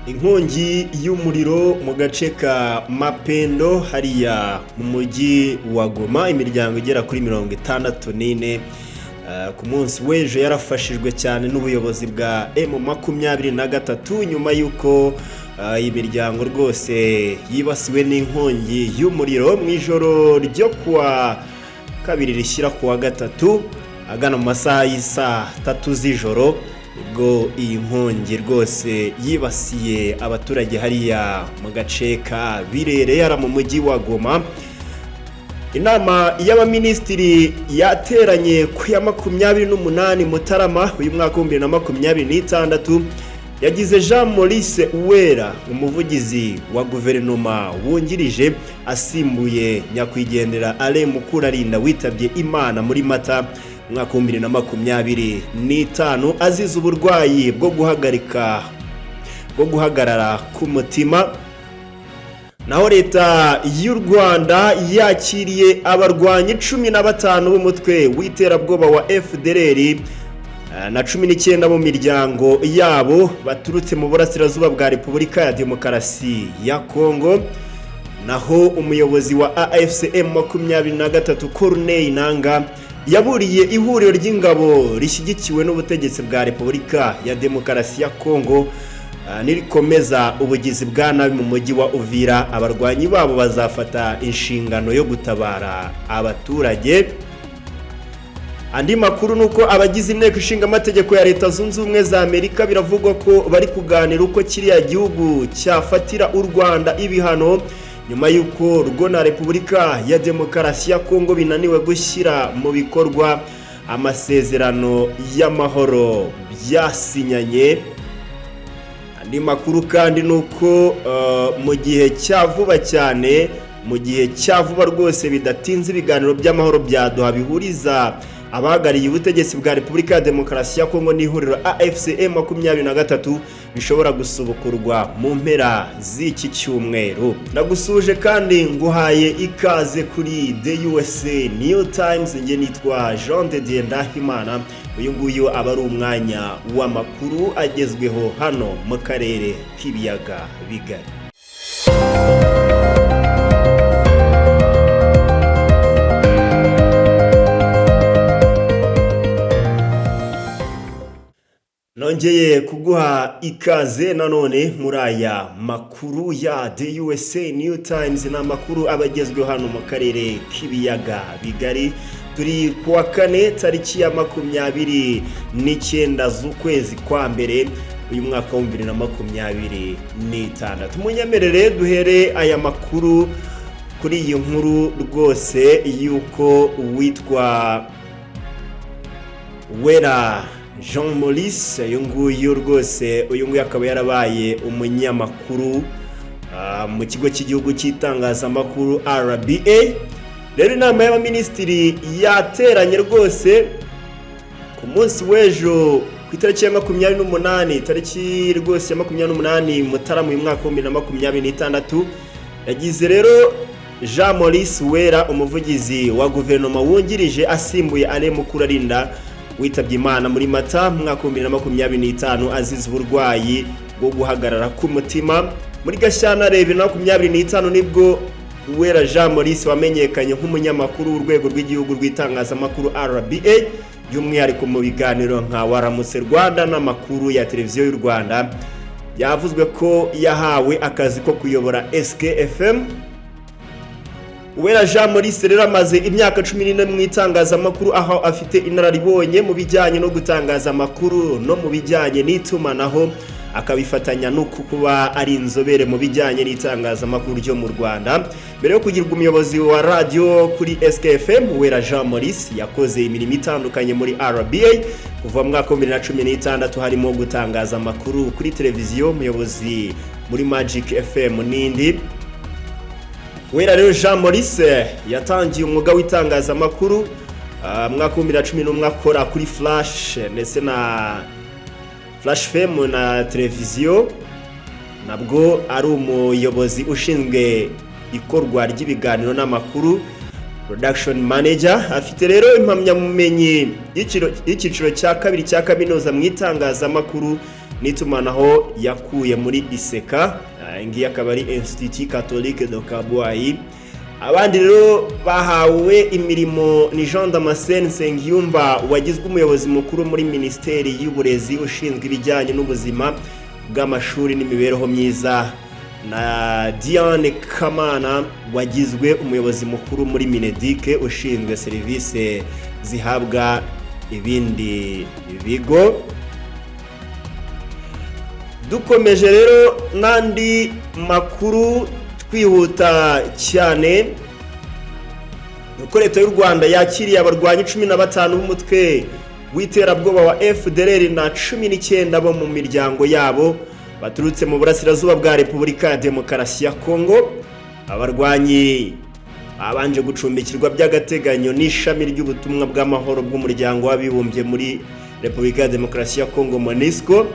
Inkongi y'umuriro mu gace ka Mapendo hariya mu mujyi wa Goma, imiryango igera kuri 64 ku munsi w'ejo yarafashijwe cyane n'ubuyobozi bwa M23, nyuma y'uko iyi miryango rwose yibasiwe n'inkongi y'umuriro mu ijoro ryo kuwa kabiri rishyira kuwa gatatu, agana mu masaha y'isaa 3 z'ijoro, nibwo iyi nkongi rwose yibasiye abaturage hariya mu gace ka Birere yara mu mujyi wa Goma. Inama y'abaminisitiri yateranye ku ya 28 Mutarama uyu mwaka wa 2026, yagize Jean Maurice Uwera umuvugizi wa guverinoma wungirije, asimbuye nyakwigendera Alain Mukurarinda witabye Imana muri Mata umwaka wa 2025, azize uburwayi bwo guhagarara k'umutima. Naho leta y'u Rwanda yakiriye abarwanyi 15 b'umutwe w'iterabwoba wa FDLR na 19 mu miryango yabo baturutse mu burasirazuba bwa Repubulika ya Demokarasi ya Kongo. Naho umuyobozi wa AFC M23, Corneille Nanga, yaburiye ihuriro ry'ingabo rishyigikiwe n'ubutegetsi bwa Repubulika ya Demokarasi ya Kongo nirikomeza ubugizi bwa nabi mu mujyi wa Uvira, abarwanyi babo bazafata inshingano yo gutabara abaturage. Andi makuru ni uko abagize inteko ishinga amategeko ya Leta Zunze Ubumwe za Amerika biravugwa ko bari kuganira uko kiriya gihugu cyafatira u Rwanda ibihano, nyuma y'uko rwo na Repubulika ya Demokarasi ya Kongo binaniwe gushyira mu bikorwa amasezerano y'amahoro byasinyanye. Andi makuru kandi ni uko mu gihe cya vuba cyane, mu gihe cya vuba rwose bidatinze, ibiganiro by'amahoro bya Doha bihuriza abahagarariye ubutegetsi bwa Repubulika ya Demokarasi ya Kongo n'ihuriro AFC M23 bishobora gusubukurwa mu mpera z'iki cyumweru. Ndagusuje kandi nguhaye ikaze kuri The USA New Times. Njye nitwa Jean de Dieu Ndahimana. Uyu nguyu aba ari umwanya w'amakuru agezweho hano mu karere k'ibiyaga bigari. Nongeye kuguha ikaze nanone muri aya makuru ya The USA New Times. Ni amakuru aba agezweho hano mu karere k'ibiyaga bigari. Turi ku wa kane, tariki ya 29 z'ukwezi kwa mbere uyu mwaka wa 2026. Munyemerere duhere aya makuru kuri iyi nkuru rwose y'uko uwitwa Wera Jean Maurice, uyu nguyu rwose, uyu nguyu akaba yarabaye umunyamakuru mu kigo cy'igihugu cy'itangazamakuru RBA. Rero inama y'abaminisitiri yateranye rwose ku munsi w'ejo ku itariki ya 28, tariki rwose ya 28 Mutarama uyu mwaka wa 2026. Yagize rero Jean Maurice Wera umuvugizi wa guverinoma wungirije, asimbuye Alain Mukurarinda witabye Imana muri Mata mu mwaka wa 2025, azize uburwayi bwo guhagarara k'umutima. Muri Gashyantare 2025 nibwo Uwera Jean Maurice wamenyekanye nk'umunyamakuru w'urwego rw'igihugu rw'itangazamakuru RBA, by'umwihariko mu biganiro nka Waramutse Rwanda n'amakuru ya televiziyo y'u Rwanda, yavuzwe ko yahawe akazi ko kuyobora SKFM. Uwera Jean Maurice rero amaze imyaka 14 mu itangazamakuru, aho afite inararibonye mu bijyanye no gutangaza amakuru no mu bijyanye n'itumanaho, akabifatanya no kuba ari inzobere mu bijyanye n'itangazamakuru ryo mu Rwanda. Mbere yo kugirwa umuyobozi wa radiyo kuri SKFM, Uwera Jean Maurice yakoze imirimo itandukanye muri RBA kuva mu mwaka wa 2016, harimo gutangaza amakuru kuri televiziyo, umuyobozi muri Magic FM n'indi. Uwera rero Jean Maurice yatangiye umwuga w'itangazamakuru mu mwaka wa 2011, akora kuri Flash ndetse na Flash FM na televiziyo, nabwo ari umuyobozi ushinzwe ikorwa ry'ibiganiro n'amakuru, production manager. Afite rero impamyabumenyi y'icyiciro cya kabiri cya kaminuza mu itangazamakuru. n'itumanaho yakuye muri ICK. Ngiyi akaba ari Institut Catholique de Kabgayi. Abandi rero bahawe imirimo ni Jean Damascene Nsengiyumva wagizwe umuyobozi mukuru muri Minisiteri y'Uburezi, ushinzwe ibijyanye n'ubuzima bw'amashuri n'imibereho myiza, na Diane Kamana wagizwe umuyobozi mukuru muri MINEDUC, ushinzwe serivisi zihabwa ibindi bigo. Dukomeje rero n'andi makuru twihuta cyane, nuko Leta y'u Rwanda yakiriye abarwanyi 15 b'umutwe w'iterabwoba wa FDLR na 19 bo mu miryango yabo baturutse mu burasirazuba bwa Repubulika ya Demokarasi ya Kongo. Abarwanyi babanje gucumbikirwa by'agateganyo n'ishami ry'ubutumwa bw'amahoro bw'Umuryango w'Abibumbye muri Repubulika ya Demokarasi ya Kongo, MONUSCO,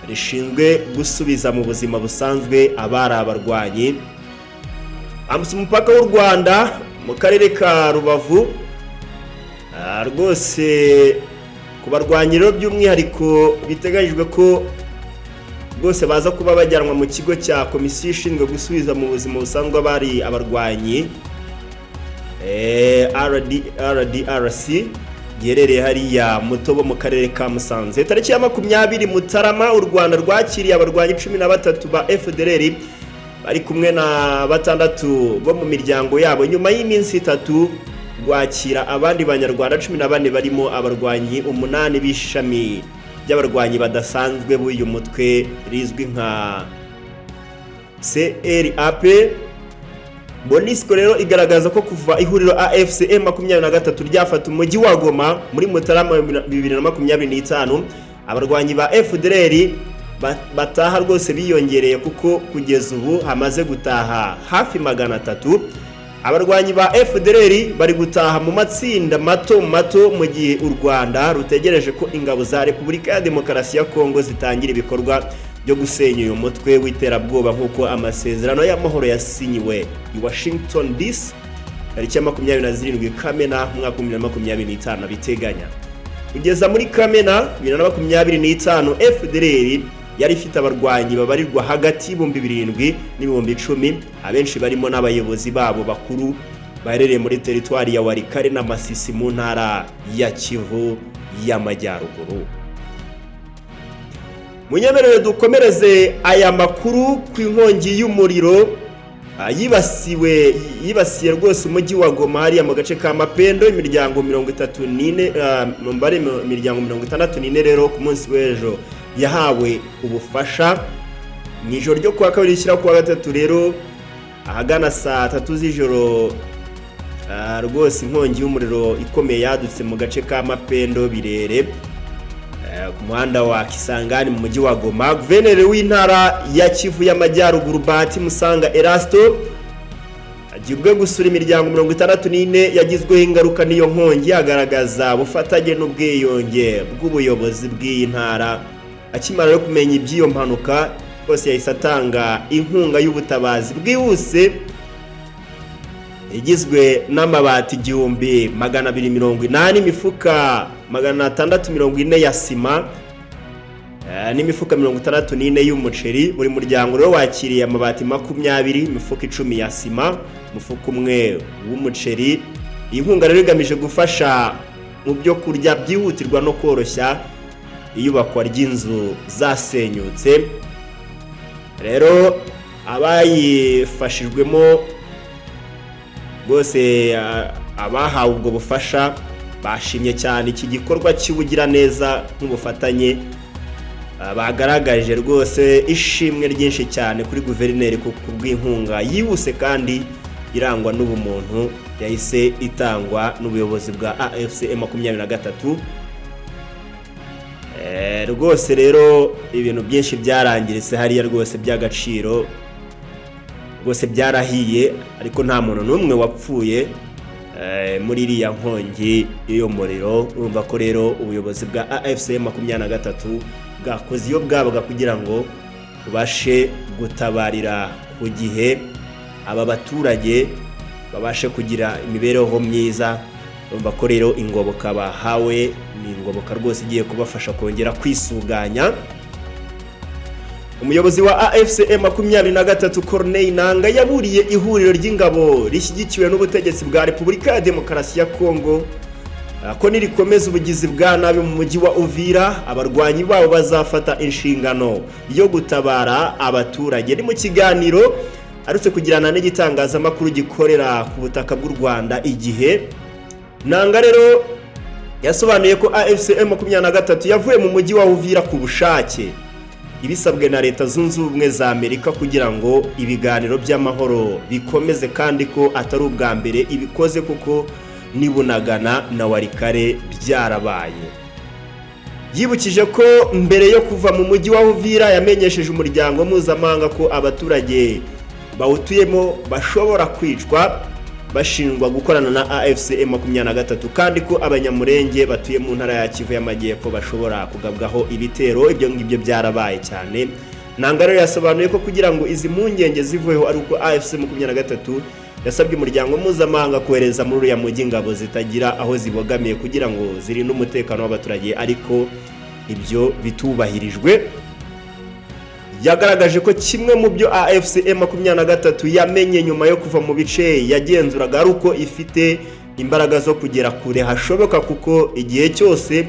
rishinzwe gusubiza mu buzima busanzwe abari abarwanyi. Bambutse umupaka w'u Rwanda mu karere ka Rubavu. Rwose ku barwanyi rero by'umwihariko, biteganyijwe ko rwose baza kuba bajyanwa mu kigo cya komisiyo ishinzwe gusubiza mu buzima busanzwe abari abarwanyi, RDRC, giherereye hariya Mutobo mu karere ka Musanze. Tariki ya 20 Mutarama, u Rwanda rwakiriye abarwanyi 13 ba FDLR bari kumwe na batandatu bo mu miryango yabo. Nyuma y'iminsi 3 rwakira abandi Banyarwanda 14 barimo abarwanyi umunani b'ishami ry'abarwanyi badasanzwe b'uyu mutwe rizwi nka CRAP. MONUSCO rero igaragaza ko kuva ihuriro AFC M23 ryafata umujyi wa Goma muri Mutarama 2025, abarwanyi ba FDLR bataha rwose biyongereye, kuko kugeza ubu hamaze gutaha hafi 300. Abarwanyi ba FDLR bari gutaha mu matsinda mato mato mu gihe u Rwanda rutegereje ko ingabo za Repubulika ya Demokarasi ya Kongo zitangira ibikorwa byo gusenya uyu mutwe w'iterabwoba, nk'uko amasezerano y'amahoro yasinyiwe i Washington DC tariki ya 27 Kamena umwaka wa 2025 abiteganya. Kugeza muri Kamena 2025, FDLR yari ifite abarwanyi babarirwa hagati y' 7000 n'10,000, abenshi barimo n'abayobozi babo bakuru baherereye muri teritwari ya Walikale na Masisi mu ntara ya Kivu y'Amajyaruguru. Munyemerere dukomereze aya makuru ku inkongi y'umuriro yibasiwe, yibasiye rwose umujyi wa Goma hariya mu gace ka Mapendo. Imiryango 34, mbare imiryango 64 rero ku munsi w'ejo yahawe ubufasha. Mu ijoro ryo kuwa kabiri rishyira kuwa gatatu rero, ahagana saa 3 z'ijoro, rwose inkongi y'umuriro ikomeye yadutse mu gace ka Mapendo Birere, ku muhanda wa Kisangani mu mujyi wa Goma. Guverineri w'intara ya Kivu y'Amajyaruguru, Bahati Musanga Erasto, agiye ubwe gusura imiryango 64 yagizweho ingaruka n'iyo nkongi, agaragaza ubufatanye n'ubwiyunge bw'ubuyobozi bw'iyi ntara. Akimara no kumenya iby'iyo mpanuka rwose, yahise atanga inkunga y'ubutabazi bwihuse igizwe n'amabati 1280, imifuka 640 ya sima n'imifuka 64 y'umuceri. Buri muryango rero wakiriye amabati 20, imifuka 10 ya sima, umufuka umwe w'umuceri. Iyi nkunga rero igamije gufasha mu byo kurya byihutirwa no koroshya iyubakwa ry'inzu zasenyutse. Rero abayifashijwemo rwose, abahawe ubwo bufasha bashimye cyane iki gikorwa cy'ubugiraneza nk'ubufatanye. Bagaragaje rwose ishimwe ryinshi cyane kuri guverineri ku bw'inkunga yihuse kandi irangwa n'ubumuntu yahise itangwa n'ubuyobozi bwa AFC 23. Rwose rero ibintu byinshi byarangiritse hariya rwose by'agaciro, rwose byarahiye, ariko nta muntu n'umwe wapfuye muri iriya nkongi y'umuriro. Urumva ko rero ubuyobozi bwa AFC 23 bwakoze iyo bwabaga kugira ngo bubashe gutabarira ku gihe aba baturage, babashe kugira imibereho myiza. Urumva ko rero ingoboka bahawe ni ingoboka rwose igiye kubafasha kongera kwisuganya. Umuyobozi wa AFC M23, Corneille Nanga, yaburiye ihuriro ry'ingabo rishyigikiwe n'ubutegetsi bwa Repubulika ya Demokarasi ya Kongo ko nirikomeza ubugizi bwa nabi mu mujyi wa Uvira, abarwanyi babo bazafata inshingano yo gutabara abaturage. Ni mu kiganiro arutse kugirana n'igitangazamakuru gikorera ku butaka bw'u Rwanda, Igihe. Nanga rero yasobanuye ko AFC M23 yavuye mu mujyi wa Uvira ku bushake, ibisabwe na Leta Zunze Ubumwe za Amerika kugira ngo ibiganiro by'amahoro bikomeze, kandi ko atari ubwa mbere ibikoze kuko n'i Bunagana na Walikale byarabaye. Yibukije ko mbere yo kuva mu mujyi wa Uvira yamenyesheje umuryango mpuzamahanga ko abaturage bawutuyemo bashobora kwicwa bashinjwa gukorana na AFC M23, kandi ko Abanyamurenge batuye mu ntara ya Kivu y'Amajyepfo bashobora kugabwaho ibitero. Ibyo ngibyo byarabaye cyane. Nanga rero yasobanuye ko kugira ngo izi mpungenge ziveho ari uko AFC 23 yasabye umuryango mpuzamahanga kohereza muri uriya mujyi ingabo zitagira aho zibogamiye kugira ngo zirinde umutekano w'abaturage, ariko ibyo bitubahirijwe. Yagaragaje ko kimwe mu byo AFC 23 yamenye nyuma yo kuva mu bice yagenzuraga ari uko ifite imbaraga zo kugera kure hashoboka, kuko igihe cyose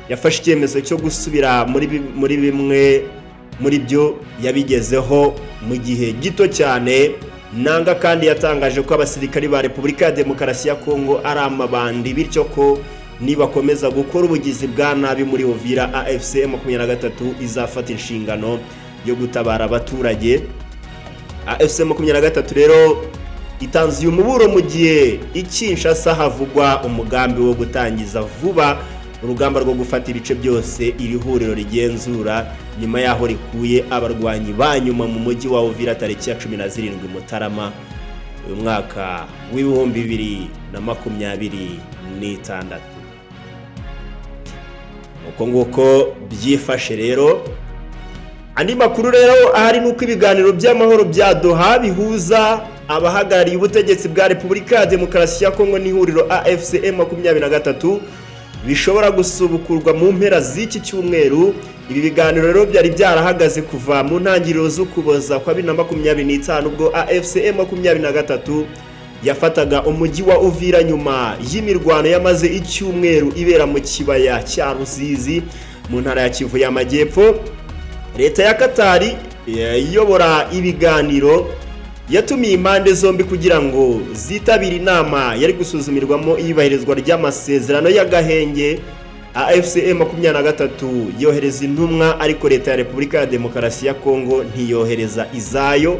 yafashe icyemezo cyo gusubira muri bimwe muri byo yabigezeho mu gihe gito cyane. Nanga kandi yatangaje ko abasirikari ba Repubulika ya Demokarasi ya Kongo ari amabandi, bityo ko nibakomeza gukora ubugizi bwa nabi muri Uvira, AFC 23 izafata inshingano yo gutabara abaturage. AFC 23 rero itanze uyu muburo mu gihe i Kinshasa havugwa umugambi wo gutangiza vuba urugamba rwo gufata ibice byose iri huriro rigenzura, nyuma y'aho rikuye abarwanyi ba nyuma mu mujyi wa Uvira tariki ya 17 Mutarama uyu mwaka w'2026. Uko nguko byifashe rero. Andi makuru rero ahari ni uko ibiganiro by'amahoro bya Doha bihuza abahagarariye ubutegetsi bwa Repubulika ya Demokarasi ya Kongo n'ihuriro AFC 23 bishobora gusubukurwa mu mpera z'iki cyumweru. Ibi biganiro rero byari byarahagaze kuva mu ntangiriro z'Ukuboza kwa 2025, ubwo AFC 23 yafataga umujyi wa Uvira nyuma y'imirwano yamaze icyumweru ibera mu kibaya cya Ruzizi mu ntara ya Kivu y'Amajyepfo. Leta ya Katari iyobora ibiganiro yatumiye impande zombi kugira ngo zitabire inama yari gusuzumirwamo iyubahirizwa ry'amasezerano y'agahenge. AFC 23 yohereza intumwa, ariko Leta ya Repubulika ya Demokarasi ya Kongo ntiyohereza izayo.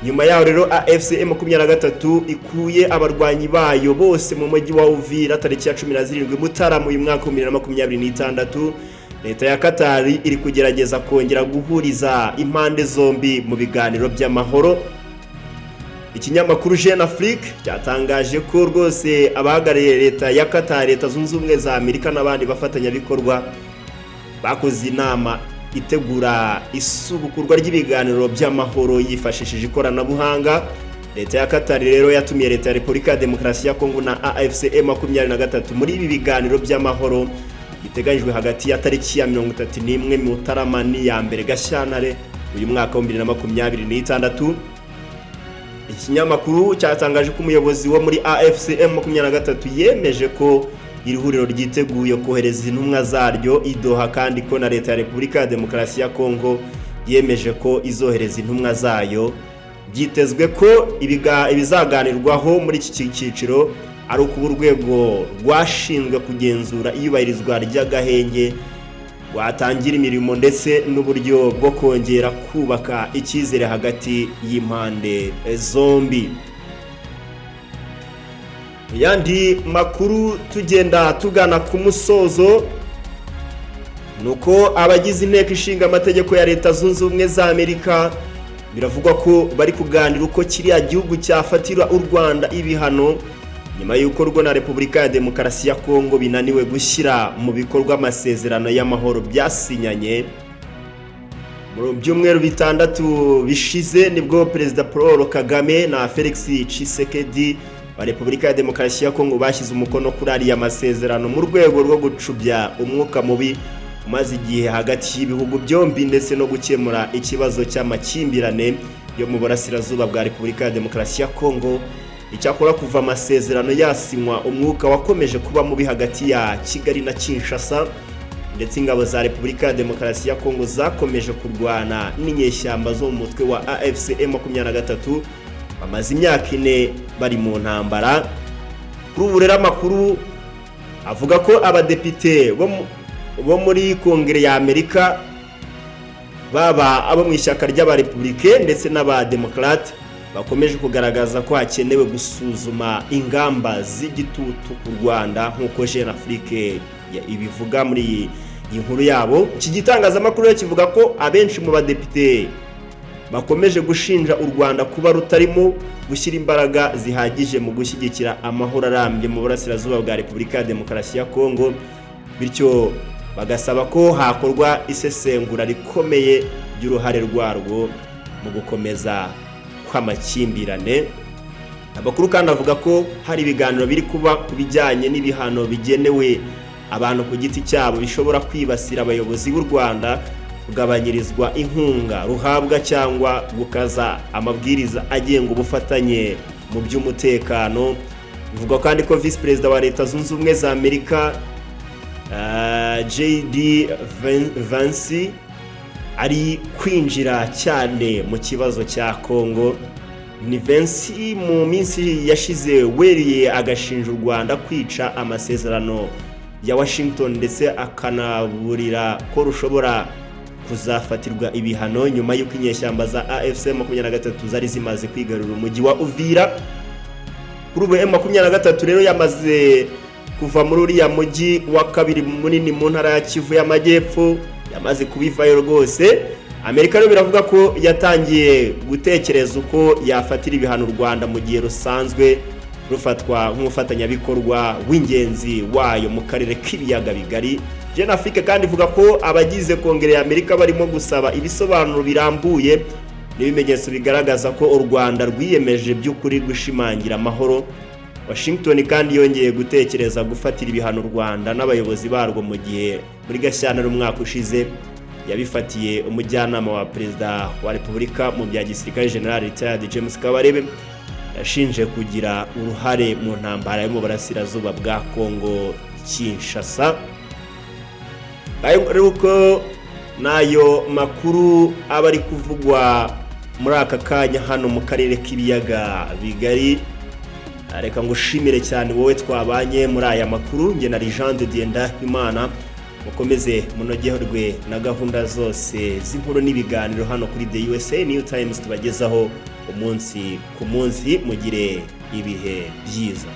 Nyuma yaho rero AFC 23 ikuye abarwanyi bayo bose mu mujyi wa Uvira tariki ya 17 Mutarama uyu mwaka wa 2026, Leta ya Katari iri kugerageza kongera guhuriza impande zombi mu biganiro by'amahoro. Ikinyamakuru Jeune Afrique cyatangaje ko rwose abahagarariye Leta ya Qatar, Leta Zunze Ubumwe za Amerika n'abandi bafatanyabikorwa bakoze inama itegura isubukurwa ry'ibiganiro by'amahoro yifashishije ikoranabuhanga. Leta ya Qatar rero yatumiye Leta ya Repubulika ya Demokarasi ya Kongo na AFC 23 muri ibi biganiro by'amahoro biteganyijwe hagati ya tariki ya 31 Mutarama n'iya 1 Gashyantare uyu mwaka wa 2026. Ikinyamakuru cyatangaje ko umuyobozi wo muri AFC 23 yemeje ko iri huriro ryiteguye kohereza intumwa zaryo i Doha, kandi ko na Leta ya Repubulika ya Demokarasi ya Kongo yemeje ko izohereza intumwa zayo. Byitezwe ko ibizaganirwaho muri iki cyiciro ari ukuba urwego rwashinzwe kugenzura iyubahirizwa ry'agahenge rwatangira imirimo, ndetse n'uburyo bwo kongera kubaka icyizere hagati y'impande zombi. Yandi makuru tugenda tugana ku musozo ni uko abagize Inteko Ishinga Amategeko ya Leta Zunze Ubumwe za Amerika biravugwa ko bari kuganira uko kiriya gihugu cyafatira u Rwanda ibihano, nyuma y'uko rwo na Repubulika ya Demokarasi ya Kongo binaniwe gushyira mu bikorwa amasezerano y'amahoro byasinyanye. Mu byumweru 6 bishize nibwo Perezida Paul Kagame na Felix Tshisekedi wa Repubulika ya Demokarasi ya Kongo bashyize umukono kuri ariya masezerano mu rwego rwo gucubya umwuka mubi. umaze igihe hagati y'ibihugu byombi, ndetse no gukemura ikibazo cy'amakimbirane yo mu burasirazuba bwa Repubulika ya Demokarasi ya Kongo. Icyakora, kuva amasezerano yasinywa, umwuka wakomeje kuba mubi hagati ya Kigali na Kinshasa, ndetse ingabo za Repubulika ya Demokarasi ya Kongo zakomeje kurwana n'inyeshyamba zo mu mutwe wa AFC M23, bamaze imyaka 4 bari mu ntambara. Kuri ubu rero, amakuru avuga ko abadepite bo muri Kongere ya Amerika, baba abo mu ishyaka ry'Abarepubulike ndetse n'Abademokarate, bakomeje kugaragaza ko hakenewe gusuzuma ingamba z'igitutu ku Rwanda, nk'uko Jeune Afrique ibivuga muri iyi nkuru yabo. Iki gitangazamakuru rero kivuga ko abenshi mu badepite bakomeje gushinja u Rwanda kuba rutarimo gushyira imbaraga zihagije mu gushyigikira amahoro arambye mu burasirazuba bwa Repubulika ya Demokarasi ya Kongo, bityo bagasaba ko hakorwa isesengura rikomeye ry'uruhare rwarwo mu gukomeza kw'amakimbirane. Amakuru kandi avuga ko hari ibiganiro biri kuba ku bijyanye n'ibihano bigenewe abantu ku giti cyabo bishobora kwibasira abayobozi b'u Rwanda, kugabanyirizwa inkunga ruhabwa cyangwa gukaza amabwiriza agenga ubufatanye mu by'umutekano. Bivugwa kandi ko Visi Perezida wa Leta Zunze Ubumwe za Amerika, JD Vance, ari kwinjira cyane mu kibazo cya Congo. Ni Vance mu minsi yashize weriye agashinja u Rwanda kwica amasezerano ya Washington, ndetse akanaburira ko rushobora kuzafatirwa ibihano nyuma y'uko inyeshyamba za AFC 23 zari zimaze kwigarurira umujyi wa Uvira. Kuri ubu M23 rero yamaze kuva muri uriya mujyi wa kabiri munini mu ntara ya Kivu y'Amajyepfo, yamaze kubivayo rwose. Amerika rero biravuga ko yatangiye gutekereza uko yafatira ibihano u Rwanda mu gihe rusanzwe rufatwa nk'umufatanyabikorwa w'ingenzi wayo mu karere k'Ibiyaga Bigari. Jeune Afrique kandi ivuga ko abagize Kongere ya Amerika barimo gusaba ibisobanuro birambuye n'ibimenyetso bigaragaza ko u Rwanda rwiyemeje by'ukuri gushimangira amahoro. Washington kandi yongeye gutekereza gufatira ibihano u Rwanda n'abayobozi barwo, mu gihe muri Gashyantare umwaka ushize yabifatiye umujyanama wa Perezida wa Repubulika mu bya gisirikare, General Retired James Kabarebe, yashinje kugira uruhare mu ntambara yo mu burasirazuba bwa Congo Kinshasa. Ariko n'ayo makuru aba ari kuvugwa muri aka kanya hano mu karere k'Ibiyaga Bigari. Reka ngushimire cyane wowe twabanye muri aya makuru. Nge na Jean de Dieu Ndahimana. Mukomeze munogerwe na gahunda zose z'inkuru n'ibiganiro hano kuri The USA New Times tubagezaho umunsi ku munsi. Mugire ibihe byiza.